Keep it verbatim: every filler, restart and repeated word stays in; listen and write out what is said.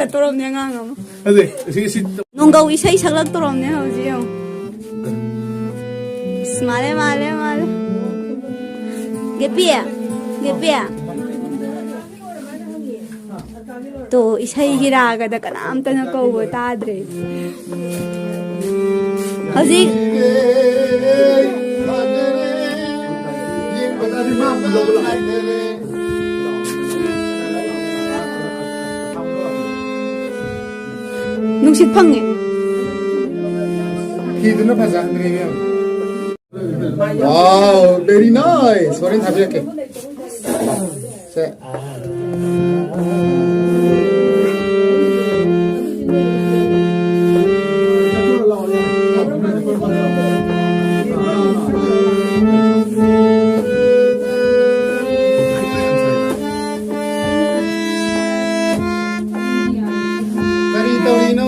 ꯆꯠꯇꯧꯔꯕꯅꯦ ꯑꯉꯥꯡ ꯑꯃ꯫ ꯑꯗꯨ ꯁꯤ ꯁꯤ ꯅꯣꯡꯒꯧ ꯏꯁꯩ ꯁꯛꯂꯛꯇꯧꯔꯕꯅꯦ ꯍꯧꯖꯤꯛ ꯌꯦꯡꯉꯣ꯫ ꯑꯁ, ꯃꯥꯜꯂꯦ, ꯃꯥꯜꯂꯦ, ꯃꯥꯜꯂꯦ꯫ ꯒꯦꯄꯤ, ꯒꯦꯄꯤ꯫ ꯇꯣ, ꯏꯁꯩ ꯍꯤꯔꯥꯒꯗ ꯀꯅꯥꯝꯇꯅ ꯀꯧꯕ ꯇꯥꯗ꯭ꯔꯦ꯫ ꯍꯧꯖꯤꯛ ꯅꯨꯡꯁꯤꯠ ꯐꯪꯉꯦ꯫ ꯐꯤꯗꯨꯅ ꯐꯖꯍꯟꯈ꯭ꯔꯦ ꯏꯕꯦꯝꯃ꯫ Wow, very nice. ꯍꯣꯔꯦꯟ ꯊꯥꯕꯤꯔꯛꯀꯦ꯫ ꯁꯦ꯫ ꯀꯔꯤ ꯇꯧꯔꯤꯅꯣ?